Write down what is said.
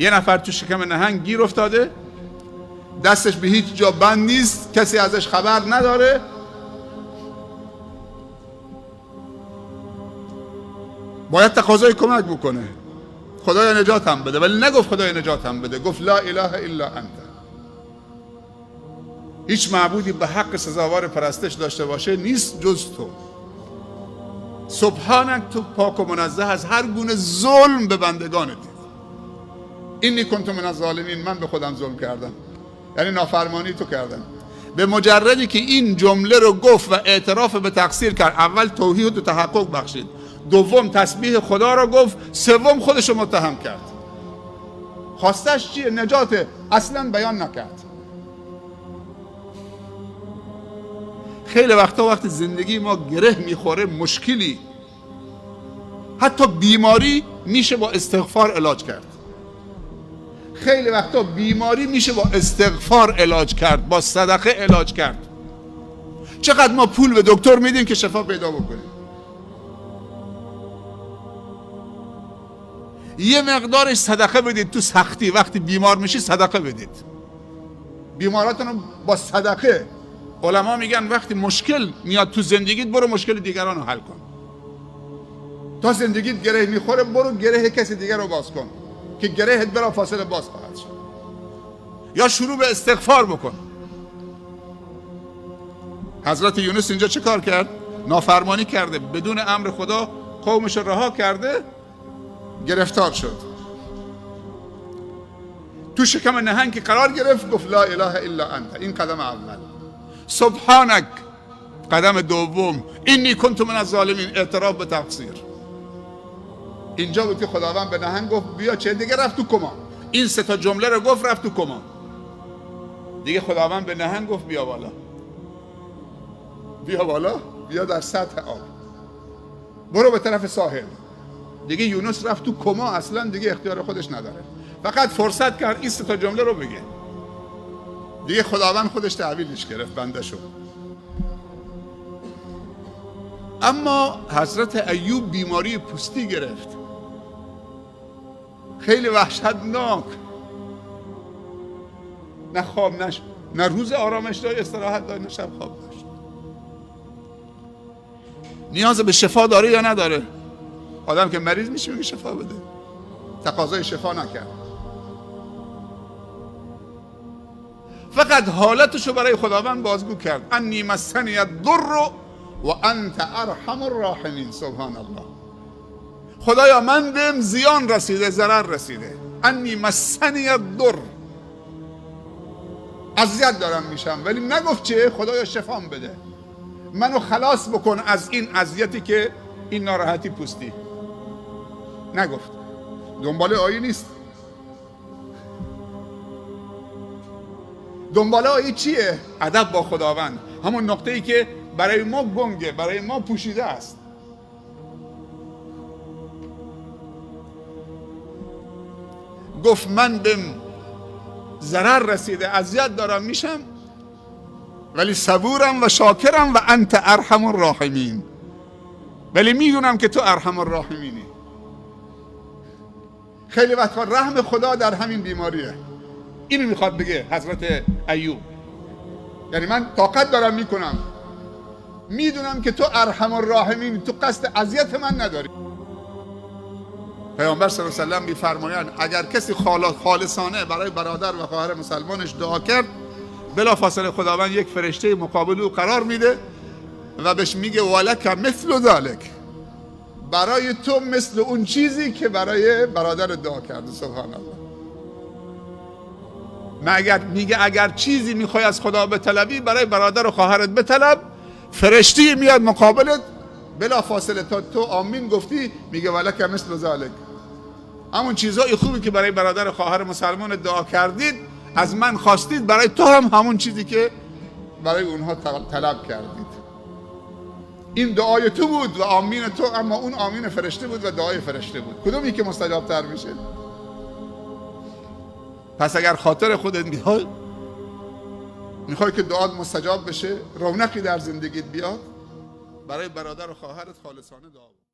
یه نفر تو شکم نهنگ گیر افتاده، دستش به هیچ جا بند نیست، کسی ازش خبر نداره، باید تقاضای کمک بکنه، خدایا نجاتم بده. ولی نگفت خدایا نجاتم بده، گفت لا اله الا انت. هیچ معبودی به حق سزاوار پرستش داشته باشه نیست جز تو. سبحانک، تو پاک و منزه از هر گونه ظلم به بندگانت. اینی کنت من الظالمین، من به خودم ظلم کردم، یعنی نافرمانی تو کردم. به مجردی که این جمله رو گفت و اعتراف به تقصیر کرد، اول توحید و تحقق بخشید، دوم تسبیح خدا رو گفت، سوم خودش رو متهم کرد. خواستش چیه؟ نجاته. اصلا بیان نکرد. خیلی وقتا وقتی زندگی ما گره میخوره، مشکلی، حتی بیماری میشه با استغفار علاج کرد. خیلی وقتا بیماری میشه با استغفار علاج کرد، با صدقه علاج کرد. چقدر ما پول به دکتر میدیم که شفا پیدا بکنیم؟ یه مقدارش صدقه بدید تو سختی، وقتی بیمار میشی صدقه بدید. بیماراتون رو با صدقه. علما میگن وقتی مشکل میاد تو زندگیت، برو مشکل دیگران رو حل کن. تا زندگیت گره میخوره، برو گره کسی دیگر رو باز کن که گرهت برا فاصله باز خواهد شد. یا شروع به استغفار بکن. حضرت یونس اینجا چه کار کرد؟ نافرمانی کرده، بدون امر خدا قومش رو رها کرده، گرفتار شد. تو شکم نهنگ که قرار گرفت، گفت لا اله الا انت. این قدم اول. سبحانک قدم دوم. اینی کنت من الظالمین، اعتراف به تقصیر. اینجا بود که خداوند به نهنگ گفت بیا چه دیگه، رفت تو کما. این سه تا جمله رو گفت، رفت تو کما. دیگه خداوند به نهنگ گفت بیا بالا، بیا بالا، بیا در سطح آب، برو به طرف ساحل. دیگه یونس رفت تو کما، اصلا دیگه اختیار خودش نداره، فقط فرصت کرد این سه تا جمله رو بگه. دیگه خداوند خودش تحویلش گرفت بنده شو. اما حضرت ایوب بیماری پوستی گرفت، خیلی وحشتناک. نه خواب نش، نه روز آرامش داشت، استراحت داشت، نه شب خواب داشت. نیاز به شفا داره یا نداره؟ آدم که مریض میشه میگه شفا بده. تقاضای شفا نکرد، فقط حالتشو برای خداوند بازگو کرد. انی مسنی الضر و انت ارحم الراحمین. سبحان الله. خدایا من بهم زیان رسیده، ضرر رسیده. انی مسنی الضر، اذیت دارم میشم، ولی نگفت چه؟ خدایا شفام بده، منو خلاص بکن از این اذیتی که این ناراحتی پوستی. نگفت. دنبال آیه نیست. دنبال آیه چیه؟ ادب با خداوند، همون نقطه‌ای که برای ما گنگه، برای ما پوشیده است. گفت من بهم ضرر رسیده، اذیت دارم میشم، ولی صبورم و شاکرم و انت ارحم الراحمین، ولی میدونم که تو ارحم الراحمینی. خیلی وقتا رحم خدا در همین بیماریه. اینو میخواد بگه حضرت ایوب، یعنی من طاقت دارم میکنم، میدونم که تو ارحم الراحمین، تو قصد اذیت من نداری. پیامبر صلی الله علیه و سلم میفرمایند اگر کسی خالصانه برای برادر و خواهر مسلمانش دعا کرد، بلا فاصله خداوند یک فرشته مقابل او قرار میده و بهش میگه ولک مثل ذلک، برای تو مثل اون چیزی که برای برادر دعا کرده. سبحان الله. مگر میگه اگر چیزی میخوای از خدا بطلبی، برای برادر و خواهرت بطلب، فرشته میاد مقابلت بلا فاصله تا تو آمین گفتی میگه ولک مثل ذلک. همون چیزای خوبی که برای برادر و خواهر مسلمان دعا کردید از من خواستید، برای تو هم همون چیزی که برای اونها طلب کردید. این دعای تو بود و آمین تو، اما اون آمین فرشته بود و دعای فرشته بود. کدومی که مستجاب تر میشه؟ پس اگر خاطر خودت میخوای که دعات مستجاب بشه، رونقی در زندگیت بیاد، برای برادر و خواهرت خالصانه دعا بکن.